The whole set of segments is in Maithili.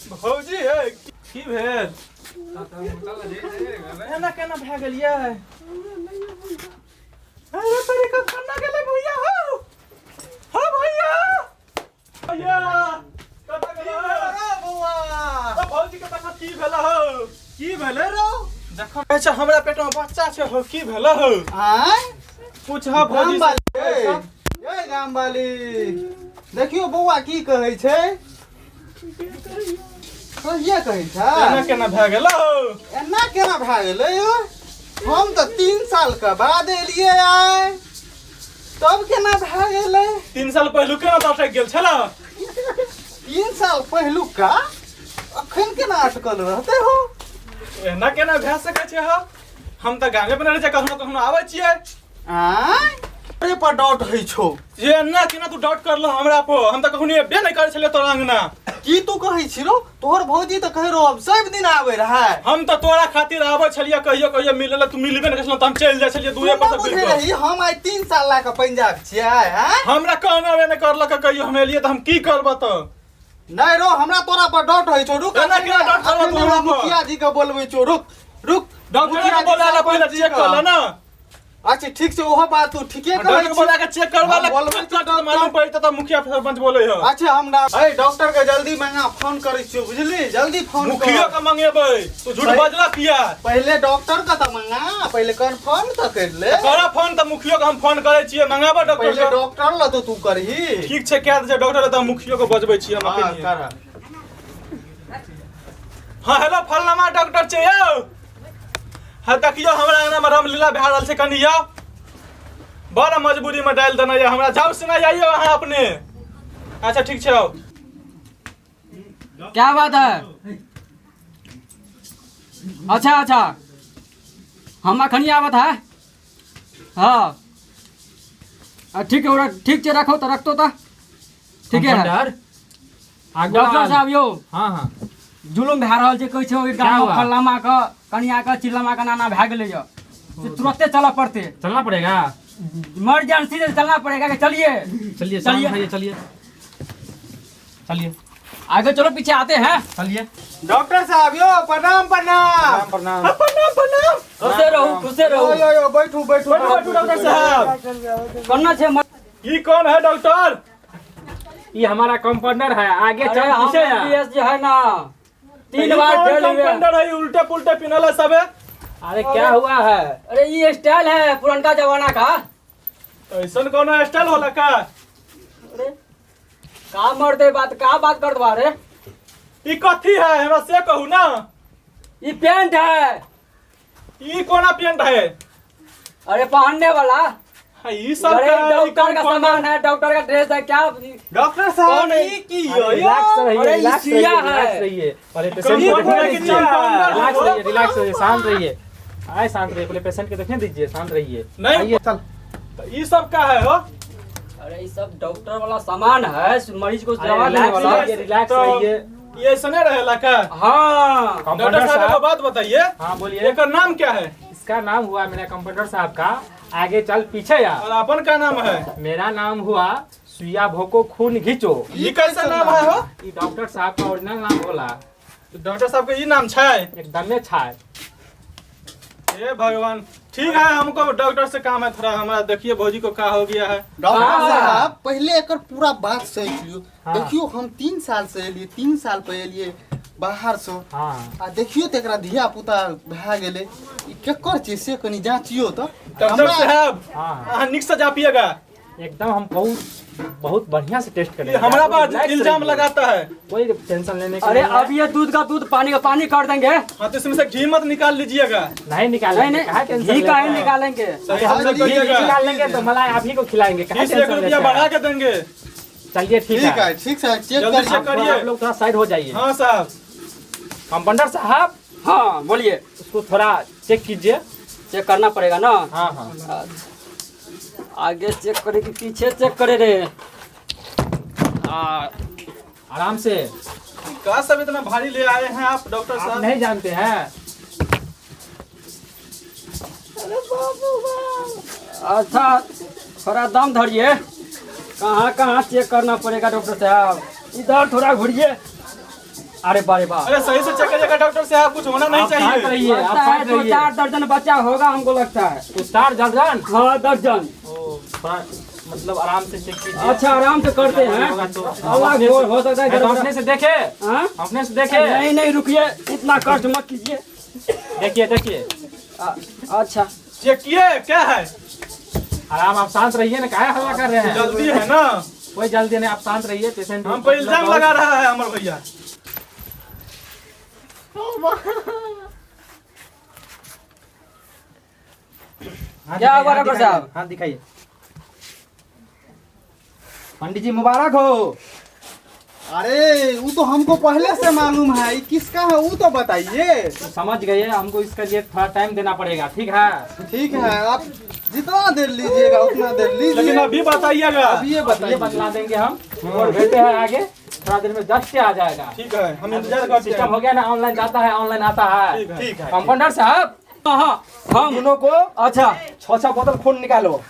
भौजी हे, की भेल? एना केना भए गेलियै? अरे तोरी का खन्ना गेलै भैया हो। हो भैया, भैया कतऽ गेलै? अरे बौआ। ओ भौजी के देखा की भेल हो? की भेलै रौ? देखो, अच्छा हमरा पेट में बच्चा छै हो, की भेल हो? आँय? पूछ भौजी गाम से। वाली ये, गाम वाली, देखियौ बौआ की कहै छै। कहिया कहै छै? एना केना भए गेल हो? एना केना भए गेलै यौ? हम तऽ 3 साल के बाद एलियै आइ, तब केना भए गेलै? 3 साल पहिलु केना तऽ अटकि गेल छल? 3 साल पहिलुका अखन केना अटकल रहतै हो? एना केना भए सकै छै हो? हम तऽ गामे पर रहै छियै, कखनो कखनो आबै छियै। आँय, तोरे पर डाउट होइ छौ। जे एना केना तू डाउट करल हमरा पर? हम तऽ कखनो एबे नहि करै छलियै तोरा अंगना। की तू कहै छी रौ? तोहर भौजी तऽ कहै रहो सब दिन आबै रहै। हम तऽ तोरा खातिर आबै छलियै कहियो कहियो मिले ला, तू मिलबे नहि करै छलह तऽ हम चलि जाइ छलियै दूरे पर तू से नहि बुझै घुरि कऽ। रही हम आइ 3 साल लए कऽ पंजाब छियै आँय? हमरा कहना एबे नहि करलक कहियो, हम एलियै तऽ हम की करबऽ तऽ? नहि रौ, हमरा तोरा पर डाउट होइ छौ, रुक। केना केना डाउट करबऽ तू हमरा पर? मुखिया जी के बोलबै छौ, रुक रुक। डॉक्टर मुखिया के जी, बोला ला, पहिले सरपंच जी चेक के। कर ले ना। अच्छा ठीक छै, ओहो बात तू ठीके कहै डॉक्टर के छी। बोला के चेक करवा ला। हम बोलबै छी तऽ मालूम पड़ि तऽ मुखिया सरपंच बोलै है। अच्छा हम ना ए डॉक्टर के जल्दी मंगा, फोन करै छियौ, बुझली? जल्दी फोन कर। मुखियो के मंगेबै? तू झूठ बजला किया? पहिले डॉक्टर के तऽ मंगा, पहिले कन्फर्म तऽ कर ले। करा फोन तऽ, मुखियो के हम फोन करै छियै, मंगाबऽ डॉक्टर पहिले के। डॉक्टर ल तऽ तू करही। ठीक छै, कए दै छै डॉक्टर, तऽ मुखियो के बजबै छियै हम हाँ अखनी। कर। हाँ हेलो, फलनामा डॉक्टर छै यौ। हाँ देखियौ, हमरा अंगना में रामलीला भए रहल छै, कनि यौ बड़ा मजबूरी में डालि देने यऽ हमरा। जाउ से नहि आइयौ अहाँ अपने। अच्छा ठीक छै, आउ। क्या बात है? अच्छा अच्छा, हम अखनी आवत है। हाँ ठीक है, ठीक छै, रखो तो, रखतो तो ठीक है। कंपाउंडर आगू डॉक्टर आल। साहब यौ। हाँ हाँ। जुलुम भए रहल छै, कहै छै ओहि क्या गाममे हुआ? फल्लामा के कनिया के चिल्लामा के नाना भए गेलै यऽ, से तुरते चलऽ पड़तै। चलना पड़ेगा। इमरजेंसी से चलना पड़ेगा कि चलिए। चलिए। चलिए। चलिए चलिए चलिए। आगे चलो, पीछे आते हैं। चलिए। डॉक्टर साहब यौ, प्रणाम प्रणाम। प्रणाम। प्रणाम प्रणाम। खुशे रहू, खुशे रहू। यो यो यो, बैठू बैठू। बैठू बैठू डॉक्टर साहब। कोना छै? ई कौन है डॉक्टर? ये हमारा कंपाउंडर है, आगे अरे चल हम पीछे आ। एमबीबीएस जे है ना, तीन ई बार कौन फेल हुए। कंपाउंडर है? उल्टे पुल्टे पिनल है सबे। अरे क्या हुआ है? अरे ये स्टाइल है पुरनका जमाना का। ऐसन कोनो स्टाइल होला का? अरे का मर्दे बात, का बात कर दबा रे? ई कथी है, हमरा से कहू ना। ये पैंट है। ई कोना पेंट है? अरे पहनने वाला। हाँ, ई सब अरे का है, ई डॉक्टर का कौन- सामान है, डॉक्टर का ड्रेस है क्या? डॉक्टर साहब कौन है? ई की यो यो? रिलैक्स रहिए। अरे, रिलैक्स सुइया रहिए, है। रिलैक्स रहिए, पहले पेशेंट को कौन देखने है कि दीजिए। कंपाउंडर है? रिलैक्स रहिए, रिलैक्स रहिए, शांत रहिए, आए शांत रहिए, पहले पेशेंट को देखने दीजिए, शांत रहिए। नहीं। आइए। चल। तो ई सब का है हो? अरे ये सब डॉक्टर वाला सामान है, मरीज को अरे, दवा देने रिलैक्स वाला। रहिए, रिलैक्स तो रहिए। ये ऐसने रहेला का? हाँ। डॉक्टर कंपाउंडर साहब, एगो साहब। बात बताइए। हाँ बोलिए। एकर नाम क्या है? इसका नाम हुआ मेरा कंपाउंडर साहब का आगे चल पीछे आ। और अपन का नाम है? मेरा नाम हुआ सुइया भोको खून घिंचो। ई कैसा नाम है हो? ये डॉक्टर साहब का ओरिजिनल नाम होला। डॉक्टर साहब के ई नाम छै? एकदमे छाय। हे भगवान, ठीक है, हमको डॉक्टर से काम है थोड़ा। हमरा देखिए भौजी को का हो गया है। डॉक्टर हाँ। साहब, पहिले एकर पूरा बात सोचि लियौ। हाँ। देखियौ, हम 3 साल से एलियै, 3 साल पे एलियै बाहर से। हाँ। आ देखियौ तऽ एकरा धिया पुता भए गेलै, ई केकर छै से कनि जाँचियौ तऽ। डॉक्टर साहब। हाँ। अहाँ नीक से जापिएगा। एकदम, हम बहुत बहुत बढ़िया से टेस्ट ये करेंगे। हमरा आप लोग पर रिलैक्स इल्जाम रहिए। लगाता है। कोई टेंशन लेने की अरे नहीं है। अब ये दूध का दूध पानी का पानी कर देंगे। हाँ तो इसमें से घी मत निकाल लीजिएगा। नहीं निकालेंगे। नहीं काहे नहीं, टेंशन घी का ही लेते हैं? निकालेंगे। सही हमसे घी करिएगा। निकाल लेंगे तो मलाई आप ही को खिलाएंगे, काहे घी से एक टेंशन रुपया लेते बढ़ा हैं? के देंगे। चलिए ठीक ठीक है। है, ठीक से चेक जल्दी करियौ। चेक करिए। आप लोग थोड़ा साइड हो जाइए। हाँ साहब। कंपाउंडर साहब। हाँ बोलिए। उसको थोड़ा चेक कीजिए। चेक करना पड़ेगा ना? हाँ हाँ। आगे चेक करे कि पीछे चेक करे रे? आराम से। का सब इतना भारी ले आए हैं आप डॉक्टर आप साहब? नहीं जानते हैं? अच्छा थोड़ा दम धरिए, कहाँ कहाँ चेक करना पड़ेगा डॉक्टर साहब? इधर थोड़ा घुरिए। अरे बारे बाप। अरे सही से चेक करिएगा डॉक्टर साहब, कुछ होना नहीं आप शांत चाहिए। रहिए, आप लगता है शांत दो रहिए। चार दर्जन बच्चा होगा हमको लगता है। तो 4 दर्जन? हाँ, दर्जन। ओ, थोड़ा मतलब आराम से चेक कीजिए। अच्छा, आराम से करते हैं। होगा तो अल्लाह घोर हो सकता है। नहीं तो अपने से देखे। हाँ? अपने से देखे। नहीं नहीं, रुकिए, इतना कष्ट मत कीजिए। देखिए देखिए। अच्छा। चेक किए क्या है? आराम, आप शांत रहिए ना, काहे हल्ला कर रहे हैं? जल्दी है ना। कोई जल्दी नहीं, आप शांत रहिए। पेशेंट हम पर इल्जाम लगा रहा है अमर भैया। क्या हुआ डॉक्टर साहब? हाँ, दिखाइए। पंडित जी, मुबारक हो। अरे वो तो हमको पहले से मालूम है, ये किसका है वो तो बताइए। तो समझ गए, हमको इसके लिए थोड़ा टाइम देना पड़ेगा, ठीक है? ठीक है, आप जितना देर लीजिएगा उतना देर लेकिन लीजिए। अभी बताइएगा। अभी ये ये बताइए। बतला देंगे हम और भेजते हैं आगे, थोड़ा देर में जस्ट आ जाएगा। ठीक है, हम इंतजार करते सिस्टम हैं। हो गया ना, ऑनलाइन जाता है, ऑनलाइन आता है। ठीक है। ठीक है। कंपाउंडर साहब। हाँ, हम दोनों को अच्छा 6-6 बोतल खून निकालो।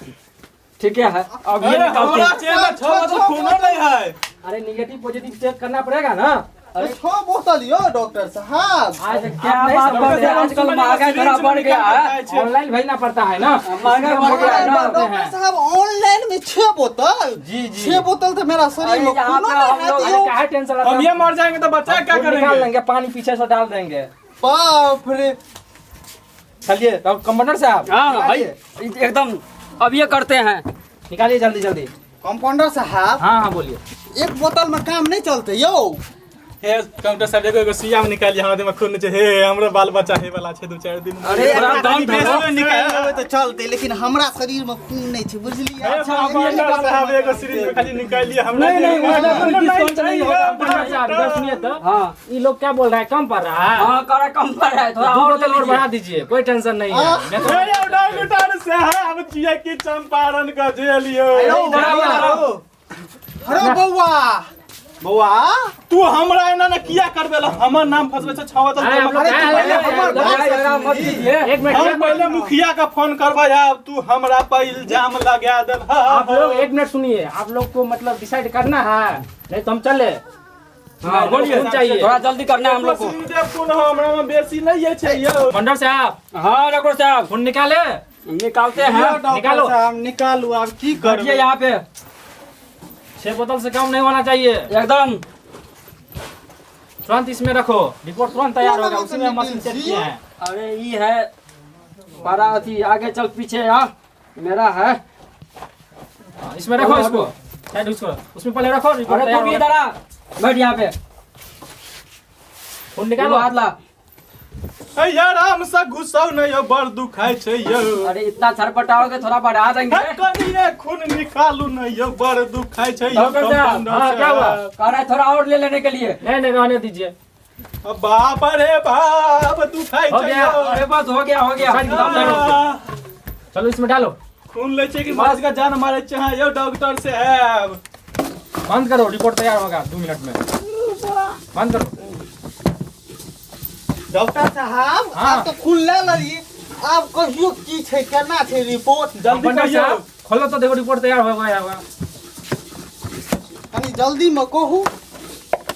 ठीक है, अब ये अरे निकालते हमरा हैं। जेब में 6 बोतल खूनो नहीं है। अरे निगेटिव पॉजिटिव चेक करना पड़ेगा ना। तो 6 बोतल यो डॉक्टर साहब? आज क्या बात कर रहे हैं, आजकल महंगाई थोड़ा बढ़ गया है। ऑनलाइन भेजना पड़ता है ना। महंगाई बढ़ गया है ना। डॉक्टर साहब, ऑनलाइन में 6 बोतल? जी जी। 6 बोतल तो मेरा शरीर में अरे यहाँ खूनो पे नहीं हम है लोग- अरे दियो। काहे टेंशन लेते हम हैं? ये मर जाएंगे तो बच्चा क्या खून निकाल करेंगे? लेंगे, पानी पीछे से डाल देंगे। बाप रे। चलिए तो कंपाउंडर साहब, हाँ भाई, निकालिए। एकदम अब ये करते हैं। निकालिए जल्दी जल्दी। कंपाउंडर साहब। हाँ हाँ, बोलिए। एक बोतल में काम नहीं चलते यो। हे कंप्यूटर साहब, एगो एगो सुइया में निकालिए, हमरा देह में खून छै। हे हमरो बाल बच्चा हे वाला छै 2-4 दिन में। अरे थोड़ा दम बेसी धरो। में निकाल लेबै तऽ चलते, लेकिन हमरा शरीर में खून नहीं छै, बुझलियै? हे कंप्यूटर साहब, एगो सिरिंज में खाली निकालिए हमरा। नहीं, नहीं, देह में उसमें कोई खून डिस्काउंट नहीं होगा। कंपाउंडर साहब, इधर सुनिए तो। हाँ। ये लोग क्या बोल रहा है, कम पड़ रहा है? हाँ, करा कम पर है थोड़ा दो और बोतल ले और लीजिए। बढ़ा दीजिए, कोई टेंशन नहीं है। मैं तो हे यौ डॉक्टर साहब, छियै कि चंपारण के जेल यौ? हेलो, इधर आओ। अरे बौआ बौआ। तू हमरा एना ने किया करबे ला, हमर नाम फसबै छै 6 बोतल। अरे, हम लोग अरे तू पहिले हमर बात लड़ाई झगड़ा मत कीजिए। एक मिनट, हम एक पहिले मिनट। मुखिया का फोन करबै आब, तू हमरा पर इल्जाम लगा देल। आप लोग एक मिनट सुनिए, आप लोग को मतलब डिसाइड करना है, नहीं तो हम चले। हाँ बोलिए। खून चाहिए। थोड़ा जल्दी करना है हम लोग को। खून हमरा में बेसी नहीं छै यौ। कंपाउंडर साहब। हाँ डॉक्टर साहब। खून निकाले। निकालते हैं। डॉक्टर निकालो। साहब, निकालू, आब की बैठिए करबै? यहाँ पे। 6 बोतल से कम नहीं होना चाहिए। एकदम। तुरंत इसमें रखो, रिपोर्ट तुरंत तैयार होगा। कौन उसी में मशीन चेक किए हैं। अरे ये है बड़ा अथी, आगे चल पीछे आ मेरा है। हाँ, इसमें रखो इसको, साइड उसको, उसमें पहले रखो, रिपोर्ट अरे तैयार तू भी होगा। इधर आ, बैठ यहाँ पे। खून निकालो। हाथ ला। ए यार, आराम से घुसौ नहीं यौ, बड़ दुखाइ छै यौ। अरे इतना छटपटाओगे, थोड़ा बढ़ा देंगे। हे कनिए खून निकालू नहीं यौ, बड़ दुखाइ छै यौ। डॉक्टर साहब, कंपाउंडर हाँ, क्या हुआ? साहब। कह रहा है थोड़ा और ले लेने के लिए। नहीं नहीं, रहने दीजिए। बाप रे बाप, दुखाइ हो छै गया। यौ। अरे बस हो गया, हो गया। साइड की तरफ आह, चलो इसमें डालो। खून लै छै कि मरीज का जान मारै छै? हाँ यौ डॉक्टर साहब। बंद करो, रिपोर्ट तैयार होगा 2 मिनट में, बंद करो। डॉक्टर साहब। हाँ। आब तऽ खून ले लेलियै, आब कहियो की छै, केना छै रिपोर्ट? जल्दी कंपाउंडर कहियौ। साहब, खोलो तो देखो, रिपोर्ट तैयार हो गया होगा। कनी जल्दी में कहू।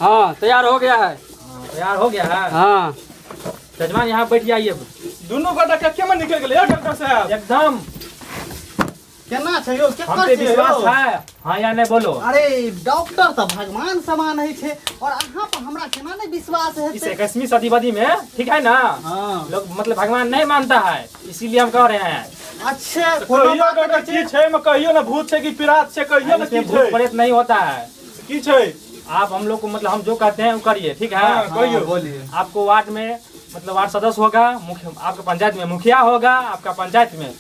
हाँ, तैयार हो गया है। हाँ, तैयार हो गया है। हाँ। जजमान, यहाँ बैठ जाइए। दुनू गोटा के केमा निकल गेलै यौ डॉक्टर साहब? एकदम। केना छै यौ? हम केकर पे छै विश्वास यौ? है? हाँ या नहीं बोलो। अरे डॉक्टर तऽ भगवान समान होइ छै और अहाँ पर हमरा केना नहि विश्वास इस हेतै? 21वीं सदी में, ठीक है ना? हाँ। लोग मतलब भगवान नहीं मानता है, इसीलिए हम कह रहे हैं। अच्छा, कोनो कहियो बात डॉक्टर, नहि की छै मे कहियो ने, भूत छै कि पिरात छै, कहियो ने। इसमें की भूत छै? प्रेत नहीं होता है। की छै? आप हम लोग को मतलब हम जो कहते हैं वो करिए, ठीक है? हाँ, कहियो। हाँ, बोलिए। आपको वार्ड में मतलब वार्ड सदस्य होगा, मुख्य आपका पंचायत में मुखिया होगा, आपका पंचायत में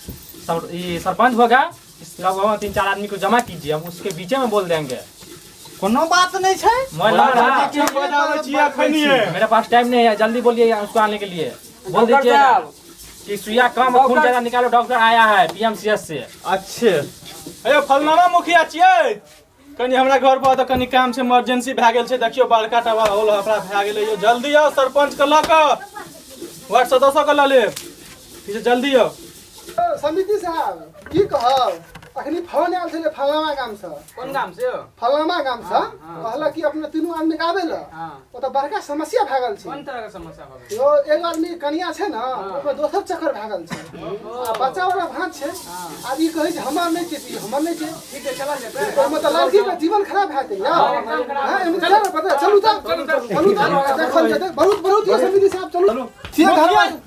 ये सरपंच होगा। इस लगभग 3-4 आदमी को जमा कीजिए, हम उसके बीचे में बोल देंगे। कोनो बात नहीं छै। मोबाइल नंबर है? की बजाबै छियै अखनिये? मेरे पास टाइम नहीं है, जल्दी बोलिए उसको आने के लिए बोल डॉक्टर दीजिएगा साहब। कि सुइया कम खून ज्यादा निकालो, डॉक्टर आया है पीएमसीएच से। अच्छे। अयो फलनामा मुखिया छियै, कनि हमरा घर पर तऽ कनि काम छै, इमरजेंसी भए गेल छै। देखियौ बड़का टा होल हमरा भए गेलै यौ। जल्दी आउ, सरपंच के लऽ कऽ, वार्ड सदस्य के लऽ लेब, ठीक छै? जल्दी आउ। समिति साहब, की कहब, अखनी फोन आयल छलै फलामा गाम से। कोन गाम से? फलामा गाम से कहलक कि अपने तीनू आदमी के आबै लए, हाँ। ओतऽ बड़का समस्या भए गेल छै। कोन तरह के समस्या भऽ गेल? यो एगो आदमी कनिया छै ने, ओकर दोसर चक्कर भए गेल छै आ बच्चा वाला भाँज छै। आब ई कहै छै हमर नहि छै, ई हमर नहि छै। ठीक छै, चलल जेतै। ओहिमे तऽ लड़की के जीवन खराब भए जेतै यार। हाँ, एहिमे चलू ने, पता चलू तऽ, चलू तऽ देखल जेतै। बहुत बहुत यो समिति साहब, चलू। छियै घरवाली,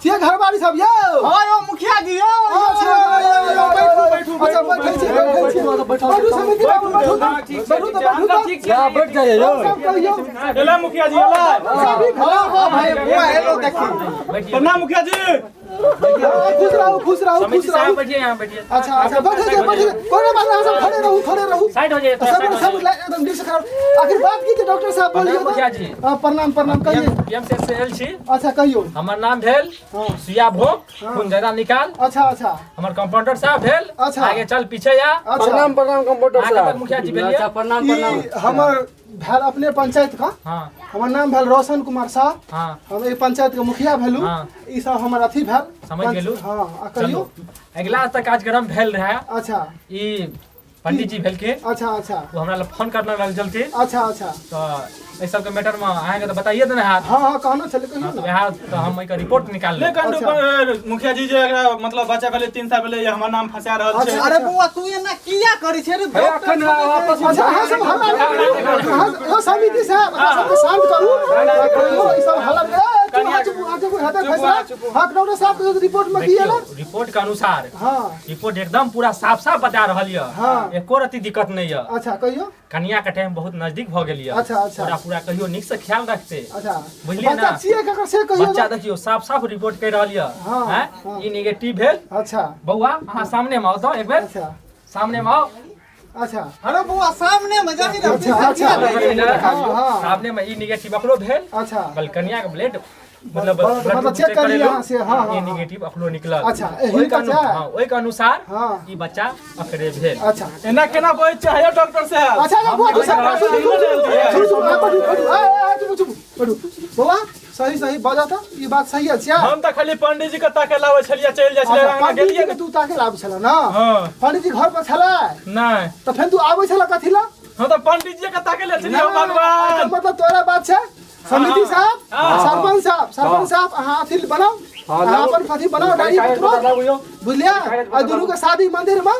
छियै घरवाली सब यौ। हाँ यौ मुखिया जी यौ। हाँ, छियै, यौ, यौ, यौ, बैठू, बैठू। अच्छा, बैठै छी, बैठै छी। बैठू समिति बाबू, बैठू तऽ, बैठू तऽ, बैठू तऽ। ठीक छै, बैठ जाइए यौ। सब कहियौ। एला मुखिया जी एला। सभी हाँ हाँ भाई, बुआ एलो देखी। प्रणाम मुखिया जी। हाँ, खुश रहू, खुश रहू, समिति खुश साहब रहू। बैठिए, यहाँ बैठिए। अच्छा अच्छा, बैठे छै, बैठे छै। कोनो बात नहीं, सब खड़े रहू, खड़े रहू। साइड हो जाइए थोड़ा, सब साइड हो सब जाइए। एकदम डिश खराब। आखिर बात की छै डॉक्टर साहब, बोलियो। प्रणाम मुखिया जी। हाँ, प्रणाम प्रणाम, कहिए। पीएम से से एल छी। अच्छा कहियो। हमर नाम भेल हाँ। सुइया भोग, खून ज्यादा निकाल। अच्छा अच्छा। हमर कंपाउंडर साहब भेल। अच्छा। आगे चल पीछे या। अच्छा। प्रणाम प्रणाम कंप्यूटर अहाँ कतऽ साहब। मुखिया जी भेलियै? अच्छा, प्रणाम प्रणाम। ई हमर भेल अपने पंचायत का। हाँ। हमर नाम भेल रोशन कुमार साह। हाँ। हम एहि पंचायत के मुखिया भेलू। हाँ। ई सब हमर अथी भेल। समझ गेलू। हाँ, आ कहियो। चलू। अगिला तऽ कार्यक्रम भेल रहे। अच्छा। ई पंडित जी भेलखिन। अच्छा अच्छा। ओ हमरा लग फोन करने रहल छलथिन। अच्छा अच्छा। तऽ एहि सबके मैटर मे अहाँके तऽ बताइए देने हैत। हाँ हाँ, कहने छलै, कहियो हाँ, तऽ ने। वएह तऽ हम एहिके रिपोर्ट निकाललहुँ। लेकिन अच्छा। मुखिया जी जे एकरा मतलब बच्चा भेलै 3 साल भेलै, हमर नाम फंसा रहल छै। अच्छा। अरे बौआ तू एना किया करै छै रे? अखन आपस अच्छा, अहाँ सब हल्ला नहि करू। अहाँ यौ समिति साहब, अहाँ सबके शांत करू। कहियो ई सब हल्ला नहि। ए, चुप, अहाँ चुप, अहाँ चुप, हेतै फैसला। हाँ, डॉक्टर साहब के रिपोर्ट में की देखियौ, एलै? रिपोर्ट के अनुसार हाँ। रिपोर्ट एकदम पूरा साफ साफ बता रहल यऽ। हाँ। एको रत्ती दिक्कत नहि यऽ। अच्छा कहियो। कनिया के टाइम बहुत नजदीक भऽ गेल यऽ। अच्छा, अच्छा। पूरा पूरा कहियो नीक से ख्याल रखते। अच्छा। बुझलियै बच्चा ना? छियै ककर से कहियो। बच्चा देखियौ साफ साफ रिपोर्ट कहि रहल यऽ। हाँ, हैं? हाँ। ई निगेटिव भेल। अच्छा। बौआ अहाँ सामने मे आउ तऽ एक बेर। अच्छा। सामने मे आउ। अच्छा। अरे बौआ सामने में जाही ना। अच्छा, अच्छा। हाँ, हाँ। सामने में ई निगेटिव अखलो भेल। अच्छा। बल कनिया के ब्लड मतलब मतलब ब्लड मतलब चेक चेक कर करेलहुँ, लिअ अहाँ से, हाँ, हाँ, ई हाँ। निगेटिव अखलो निकलल। अच्छा, ओहि हिनका के छै? हाँ, ओहि के अनुसार हाँ। ई बच्चा अकरे भेल। अच्छा। एना केना बजै छै यौ डॉक्टर साहब? अच्छा, अच्छा, बौआ, तू सब सुन, सुन, सुन, सुन, सुन, बैठू, बैठू, ए, ए, चुप, चुप, बैठू। बौआ, सही सही बजा तऽ, ई बात सही अछि। हम तऽ खाली पंडित जी के ताके लाबै छलियै, चलि जाइ छलियै, अच्छा, अंगना पंडित जी गेलियै के तू ताके लाबै छलऽ ने? हाँ। पंडित जी घर पर छलै? नहि। तऽ फेर तू आबै छलऽ कथी लए? हम तऽ पंडित जी के ताके ले छलियै, नहि, भगवान। मतलब तोरा बात छै। समिति साहब, सरपंच साहब, सरपंच साहब, अहाँ अथी बनाउ, अहाँ अपन अथी बनाउ, डायरी कागज तुरंत। पत्र लाबू यौ। बुझलियै? आ दुनू के शादी मंदिर में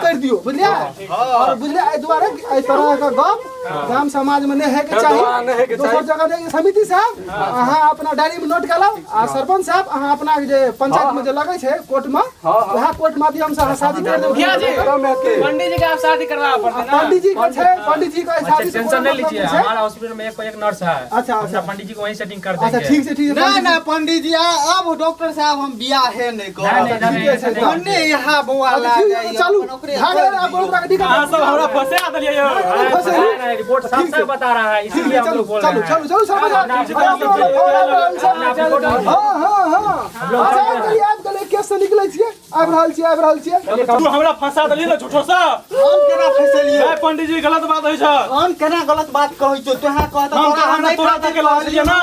कर दियौ, बुझलियै? और बुझलियै, एहि दुआरे एहि तरह के गप गाम समाज में नहि होयके दोबारा नहि चाही, होयके दोसर चाही। जगह नहि। समिति साहब, अहाँ अपना डायरी में नोट कऽ लाउ, आ सरपंच साहब, अहाँ अपना जे पंचायत में जे लगै छै कोर्ट में, वएह कोर्ट माध्यम से अहाँ शादी कर देबै। मुखिया जी, एकदम हेतै। पंडित जी के आप शादी करवा पड़तै ना? पंडित जी के छै, पंडित जी के अच्छा, शादी से टेंशन कोनो नहीं मतलब लीजिए, नहि छै। हमारा हॉस्पिटल में एक पर एक नर्स है। अच्छा, हम अच्छा। पंडित जी को वहीं सेटिंग कर अच्छा, देंगे। ठीक छै, ठीक छै, ना पंडित जी। ना पंडित जी, अब डॉक्टर साहब हम बियाह है नहीं नहीं, नहीं, करब। नहीं, ऐसा नहीं। भन्ने यहाँ बौआ अच्छा, लाग ठीक जाइए, छै, चलू। अपन ओकरे भए गेलै, आब बहुत तरहके दिक्कत। अहाँ सब हमरा फंसा देलियै यौ। अरे, फंसे नहीं, नहीं, रिपोर्ट साफ साफ बता रहा है, ठीक इसीलिए छै, हम चलू, लोग बोल चलू, रहे हैं। चलू, चलू, सरपंच साहब। अपना अरे, अपना फोन आबि रहल छै। अपना रिपोर्ट हाँ, हाँ, हाँ। अच्छा, आबि गेलियै, आबि गेलियै, केस से निकलै छियै, आबि रहल छियै, आबि रहल छियै। तू हमरा फंसा देलियै ने झूठो सँ। हम केना फंसेलियै? ए, पंडित जी गलत बात होइ छै। हम केना गलत बात कहै छियौ? तोहा कह तऽ हम तोरा तऽ हम नहि तोरा खातिर ताके लाबै छलियै कहलियौ ना।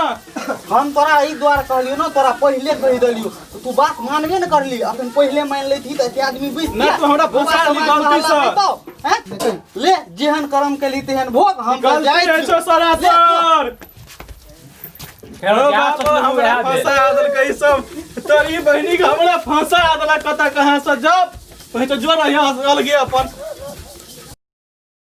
हम तोरा एहि दुआरे कहलियौ ना, तोरा पहिले कहि देलियौ, तू बात मानबे ने करली। अखन पहिले मान लेती तऽ एते आदमी बुझि नहि, तू हमरा फंसा देली गलती सँ। हैं? ले, जेहन कर्म केली तेहन भोग। हम तऽ गलती जाइ होइ छी। छौ सरासर। फेर ओ क्या बाप, सोचलहुँ हमरा वएह भेल। फंसा देलकै ई सब। तोरी बहिनी के हमरा फंसा देलक कतऽ कहाँ से। जब वही तो जोर यहाँ अलगे अपन।